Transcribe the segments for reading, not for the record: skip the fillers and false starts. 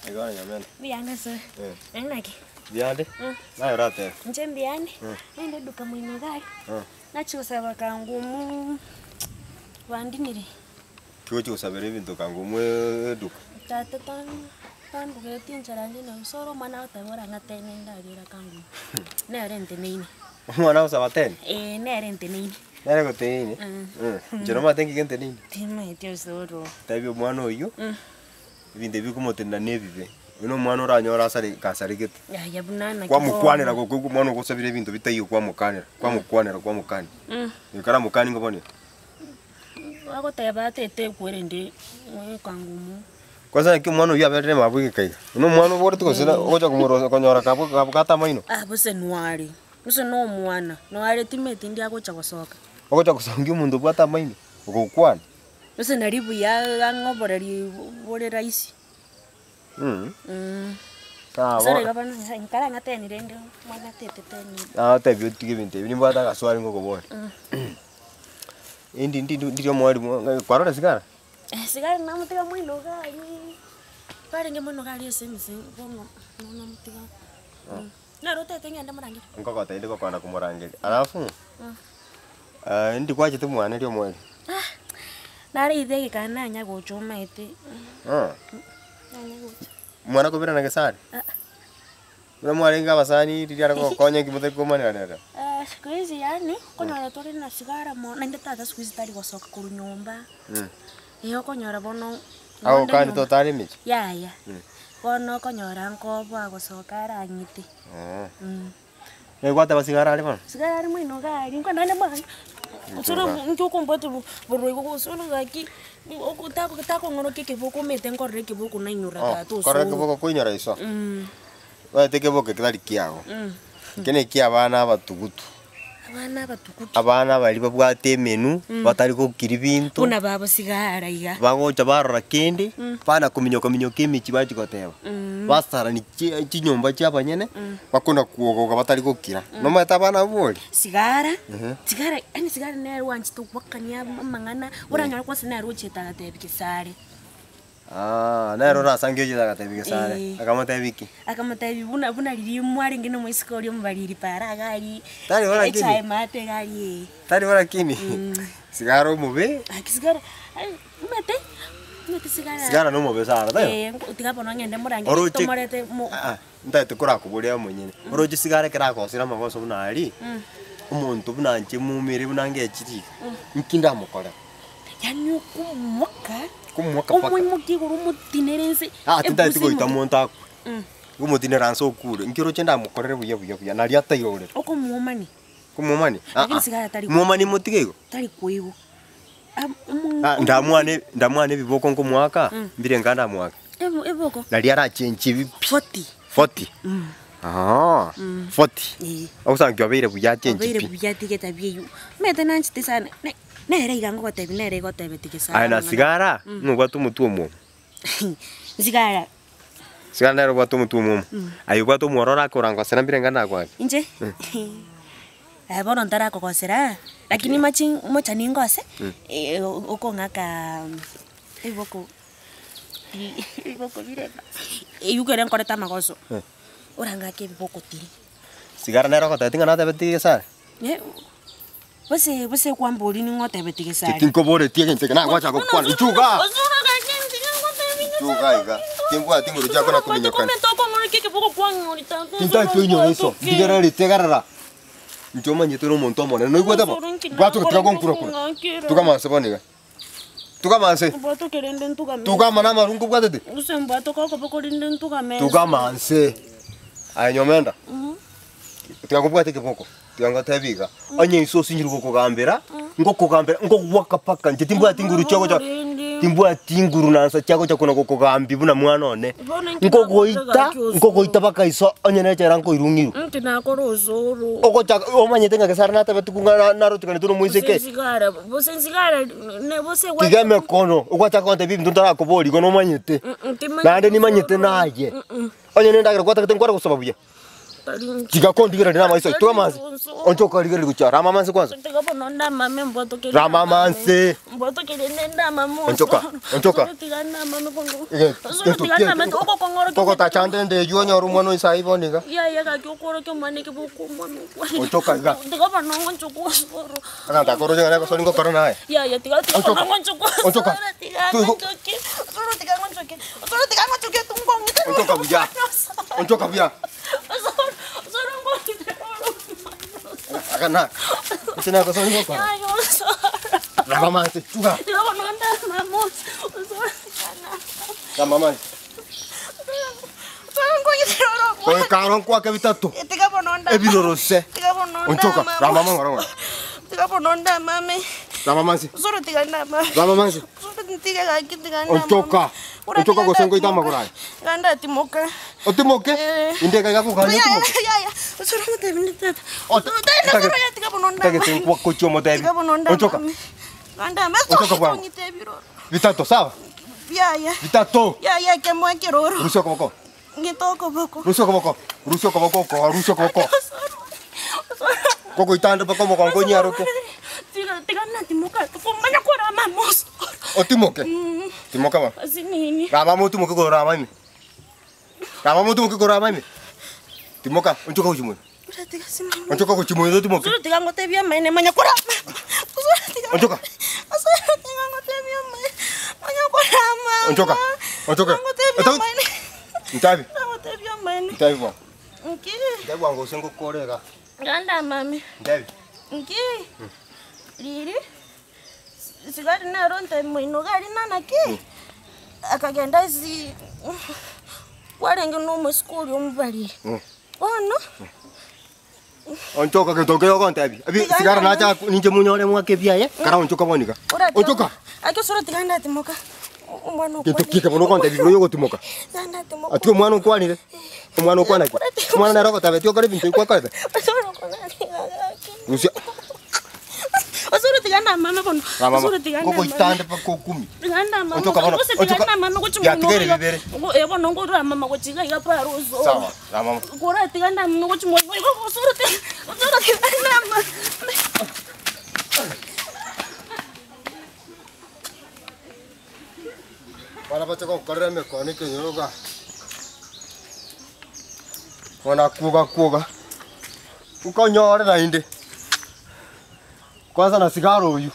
Igo nyamena. Mbuya nase. Eh. Naki? Mbuya Mm. Naye oratebe. Inche mbuyande. Mm. Nende eduka moino iga aria. Mm. Nachia gosaba kangumu bandinire. Ki ogochia gosabera ebinto kangumu eduka? Tata tan- tandugetie enchara ende nabo ase ore omwana agoteba orang'a tene ndariera kangumu. Nere nteneine. Omwana agosaba tene? Eeh nere nteneine. Nere ogoteneine? Mm. Inche nomanyete ng'ike nteneine? Timanyeti ase oro. Tebia omwana oyio. Ebinto ebi bikomotenena nebibe. Oyo nomwana oranyore asare gasaregete. Yaya buna naki Kwamokwanera bono. gokoigwa omwana ogosabire ebinto bitaiyo kwamokanera, kwamokwanera kwamokania. Mm. Ekaramokani nigo bono iga. Agoteba atete ekwerende ekangumu. Kwanza naki omwana oyio aberire mabwo egeka iga. Buna omwana oboreti gose na ogocha komorosa konyora kabwo kabwate amaino. Ah gose nware, gose na omwana, nware timeti ndi agocha gosoka. Ogocha gosongia omonto obwate amaino, ogokwana. Gose nari buya ang'e oboreri bore rahisi. Sawa Ase bono. igo bono nkarang'a teni rende omwana atete teni. Nagotebi otige ebinto ebi nimbwate agaswali ngokoboria. Indi ndi ndiri omwalimu ng'a kwarora sigara? Sigara namotiga moino iga aria, twarenge moino iga aria ase emese bono namotiga. Nere otagete ng'ende morangerie? Nkogotebia inde gokwana komorangeria. Alafu, indi kwachete mwane ria omweri? Ah, nare ide egeka nanya gocha omaete. Nanya gocha. Mwana kobera na gesare? Ah. Buna mwarenge abasani riria are gokonya inki motari komanera nere? Siku hizi yaani, okonyora tore na sigara mono, naende tata siku hizi tari gosoka korwa nyomba. Igo okonyora bono, Agokani nonde nyomba. totare emechie? Yaya. Bono okonyora nkoboa gosoka arang'ite. Naki gwateba sigara are bono? Sigara are moino iga aria, nkwe naende mwana, osoro inki okombwati borwa igo gose ore gaki, takong'orokia ekeboko omanyete nkorora ekeboko nainyora tata Korora osoro. ekeboko koinyora iso? Omanyete ekeboko eke tari kiago, eke ne ekia abana abatugutu. Abana abatugutu. Abana baria babwate emenwa, batari gokiri binto. Buna babosigara iga. Bagocha barora kende, bana kominyoka minyoka emechie bachia goteba, basarani chi chinyomba chia abanyene, bakona kuogoka batari gokira. Nomanyete abana abwo bori? Sigara, sigara yaani sigara nere oanchete gokania amang'ana, oranyore kwanza nere ochete agatebia gesare. Aah, nere orasange oche agatebia Gesare, Eh. akamotebia ki? Akamotebia buna buna riria mwarenge na omoiseke oria omobariri paara iga aria, Tari bora kini? echae maate iga aria eh. Tari bora kini? Sigara omobe. Gaki sigara, ai omanyete, omanyete sigara. Sigara na omobe sana, taibo? Eh, tiga bono ng'ende morange Oroche tomorete mo. Ah ah, ntagete korakoboria omonyene, oroche sigara ekero agosire amagoso buna aria, omonto buna inche momere buna ngechiri iga, nki ndamokore? Yaani okomoaka, Komoaka mpaka. omoimokie igoro omotinere nse, Ah, tintageti ebusa goita emote. monto akwe, ngomotinera nse okure, inki oroche ndamokorere buya buya buya, naria atairorere. Okomoomani. Komwomani? Ah Lakini ah, sigara tari mwomani motige igo? Tari koigwa. Am- omo- Ah, ndamwane ndamwane ebiboko nkomoaka, mbire nka ndamoake. Ebo- eboko. Naria arachenchie bi pi. Forty. Forty? Aah, forty. Eh. Ogosankia obeire buya achenchie Obeire pi. buya atige etabia eywo. Omanyete nanchete sana, ne- nere iga ngogotebia nere egotebeti gesa Aye na amang'ana. sigara, ng'a obwate omotwe omwomo. Sigara. Sigara nere obwate omotwe omwomo. Aye obwate omwororo akorangosera mbire nka nakwake. Inche? Aye bono ntarakogosera, lakini machi mocha ningose, okong'aka ebiboko ebiboko bire eywo ekere nkorete amagoso, orang'ake ebiboko tiri. Sigara nere ogotebetie ng'a natebetie gesare? Gose gose kwamboria ning'o otebeti gesare? Tinkoboretie egento eke nagocha gokwana, inchuo igaa! Inchuo igaa iga, timbwati nguru chiako na kominyokana. Tintaki oinyore iso, ntigereri tegerera. Inche omanyete ore omonto omonene, noigwete bo? Bwata ogotiga gonkura kura. Tugama nse bono iga. Tugama nse. Tugama na amaru nkobwatete. Tugama nse. Aye nyomenda. Tiga nkobwate ekeboko, tiga ngotebie iga, onye inse osinyire gokogambera, ngokogambera ngogoaka mpaka inche timbwati nguru chia gocha timbwati nguru na nsa chia gocha kona gokogambia buna mwana one. Nkogoita, nkogoita mpaka iso onye na echela nkoirung'irwa. Ogochaka omanyete ng'a Gesare natebetigwe ng'a na- narochekanetwe na omoiseke. Tiga emekono, ogwachaka gontebia ebinto ntarakoboria igo nomanyete, naende nimanyete naye. Onye na endagera gwatagete nkware gosaba buya. Tiga kondigereria na amaiso, tiga amanse. Onchoka origereria gochia rama amanse kwanza. Tiga bono ndamame mbwatokere. Rama amanse. Mbwatokere ne ndamame. Onchoka, onchoka. Tiga ndamame bono. Ege, Osoro tiga ndamame okokong'orokia. Kogotacha nde nde eywo onyore omwana oyo saii bono iga. Yaya gaki okorokia omwana eke bokomwana okwane. Onchoka iga. Tiga bono ng'onchoka osoro. Egento akoroche ng'a negosori ngokora naye. Yaya tiga tiga Onchoka. bono ng'onchoka osoro. Onchoka. Tiga Tuigo- ng'onchoke. Osoro tiga ng'onchoke. Osoro tiga ng'onchoke tungong'ite. Onchoka buya. Onchoka buya. Osoro osoro ngong'ite oro omwana. Aka naka. Inche nagosori ngokora. Yaya osoro. Rama amanse, chuka. Tiga bono ndamame osoro tiga ndamame. Rama amanse. Osoro ngong'ite oro omwana. Goika aro nkwake bitato. Tiga bono ndamame. Ebirorose. Tiga bono Onchoka, ndamame. rama amang'ora ng'ora. Tiga bono ndamame. Rama amanse. Osoro tiga ndamame. Rama amanse. Osoro ntige gaki tiga ndamame. Onchoka. Ora Onchoka tiga gose ngoite ndatimoka. amagoro aya. Tiga ndatimoka. Otimoke. Eh. Inde iga igakogania Ya, otimoke. ya, ya. Osoro ngotebi ndi tata. Ote- Osoro tata, Tagete- osoro ya tiga bono ndamame. Tagete nkwakochia omotebi. Tiga bono ndamame. Onchoka. Tiga ndamame. Onchoka bwango. Ong'ite ebiroro. Bitato, sawa? Ya, ya. Bitato. Ya, ya, kemoe keroro. Rusia okoboko. Ng'ite okoboko. Rusia okoboko. Rusia okoboko oko, rusia okoboko. Osoro. Osoro. Kogoitande mpaka omogongo onyaroke. Tiga tiga natimoka. Komanya korama mosoro. Otimoke. Timoka bono. Ase nini? Rama motimoke korwa rama ime. Rama motimoke korwa rama ime. Timoka, onchoka gochia moino. Ora tiga sinini. Onchoka gochia moino otimoke. Osoro tiga ngotebie amaene manya korama. Osoro tiga. Onchoka. Osoro tiga ngotebie amaene manya korama. Onchoka. Onchoka. Ngotebie Ota- amaene. Ntabi. Ngotebie amaene. Ntabi bwango. Nki. Ntabi bwango gose ngokore iga. Ganda mami. Ntabi. Nki. Riri. Sigari nero ntebi moino gari nanaki. Akagenda ase kwarenge na omosike oria omobariri. Bono. Onchoka gento nkeiyo ogontebia. Ebi Tiga sigara ndamame. nacha ninche monyore mwake ebiaye, kara onchoka bono iga. Onchoka. Ake osoro tiga ndatimoka. Omwana Gento ki ekero bono ogontebia igoro ya ogotimoka. Tiga ndatimoka. Ati omwana okwanire, omwana okwana ki? Omwana nere ogotebetie okore ebinto ebi gwakorete? Osoro kong'ania gaki. Rusia. Osoro tiga ndamame bono. Rama Osoro tiga ndamame. ngogoitande mpaka okumi. Tiga ndamame. Onchoka bono, Gose tiga onchoka. ndamame gochia Ya, moino tigere iga. bibere. Eh bono nkoramama gochia iga iga paro osoro. Sawa, rama. Kora tiga ndamame gochia moino iga osoro tiga osoro tiga ndamame. Bana bache gokorera emekono ekenyoro iga. Bono akwoga akwoga, nkonyore naende, kwanza na sigara oywo,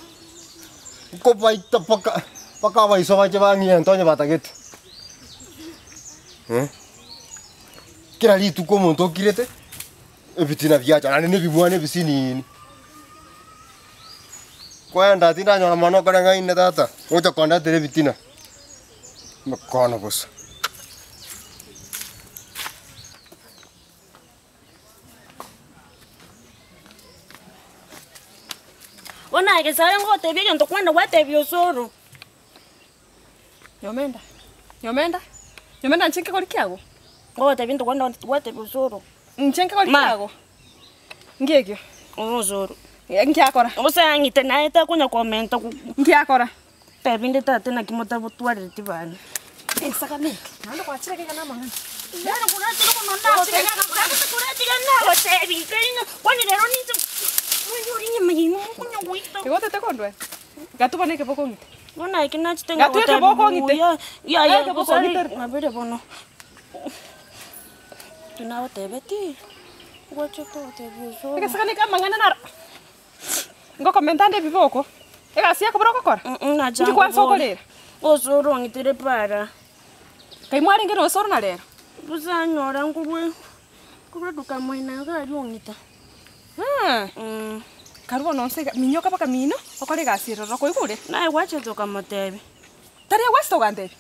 nkobaita mpaka mpaka abaiso bache bang'ie onye batagete eh. Kera rituko omonto okirete, ebitina biacha naende na ebimwana ebisinini. Kwenda tindanyora mwana okore ng'aine tata, ogocha kondetera ebitina, mekono bosa. Bono aye Gesare ngotebia egento kwane gwatebia osoro. Nyomenda, nyomenda, nyomenda inche nkegori kiago? Ngogotebia into kwane gwatebia osoro. Inche nkegori Ma. kiago? Nki ekio? Ore osoro. Nkiakora? Gose ang'ite naye takonya komenta Nkiakora? Tebi inde tata naki motabotwarereti bana. Esagane eke, naende gwachire iga na amang'ana. Igo otete kondwera? Gatubane ekeboko ong'ite. Gatwa ekeboko ong'ite. Aya ekeboko ong'ite. Egesagane eke amang'ana naro ngokomenta ande ebiboko, egasi yakobora ogokora? Inki kwansa okorera? Osoro ong'itire para. Kai mwarenge na osoro na rero? Bosa anyora nkorwe nkorwe eduka moino iga aria ong'ita. Karue bono nse iga, minyoka mpaka mino, okore egasi ere ororo koigure. Naye gwachete okamotebia. Tari egwasete ogantebia?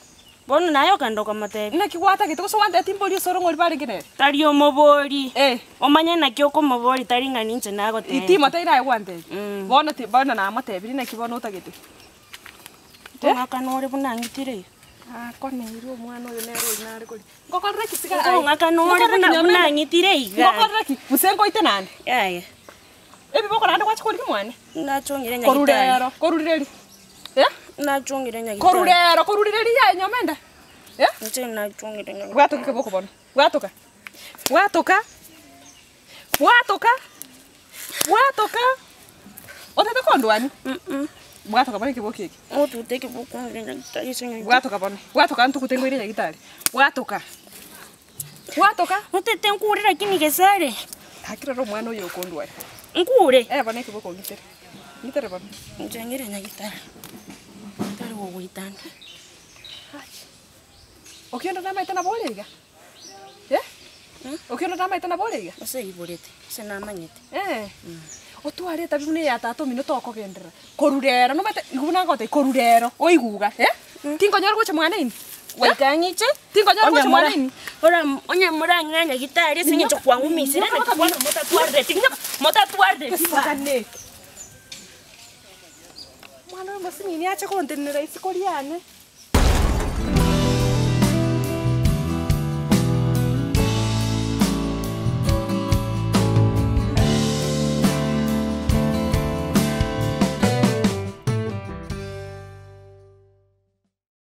Bono naye okagenda okamotebia. Naki gwatagete gose gwantebetie mbori osoro ng'ori barenge nere? Tari omobori. Eh. Omanye naki okomobori tari ng'a ninche nagotebia. Timotebi naye gwantebia. Bono ti bono namotebirie naki bono otagete. Nkong'akana ore buna ang'itire iga. Akoneirwe omwana oyo nere oria nare koria. Ngokorere ki sigara aye? Nkong'akana ore Ngokorere ki buna buna nyomenda? ang'itire iga. Ngokorere ki? Gose ngoite naende? Yaya. Ebiboko naende gwacha korigia mwane? Nachongire Korwa nyagitari. rero, korwa rireri? Eh? Nachongire nyagitari. Korwa rero, korwa rireri yaye nyomenda? Eh? Inche nachongire nyagitari. Bwatoka keboko bono, bwatoka, bwatoka. Bwatoka, bwatoka, otagete kondwania? Bwatoka bono ekeboko eke. Otute ekeboko ng'ire nyagetari ase eng'encho. Bwatoka bono, bwatoka ntugute nkoire nyagetari, bwatoka, bwatoka. Otete nkure lakini gesare. Gaki rora omwana oyo okondwania. Nkure. Eh bono ekeboko ngitere, ngitere bono. Inche ng'ire nyagetari, tari gogoitanda. Okiondo namaete nabo ore iga? Eh? Okiondo namaete nabo ore iga? Ase aiborete, ase namanyete. Eh, otware etabi buna eya tata omino tokogenderera, korwa rero nomanyete igo buna ngogotebia korwa rero oigwe iga eh, tinkonyora gocha mwane ime, Goika ng'iche, tinkonyora onye gocha mora mwane ime. ora onye morang'ira nyagetari ase eng'encho kwang'umisire naki bono motatwarereti ng'a motatwarereti Gesakane. Omwana oyo omosinini ache kontenenera isiko riane.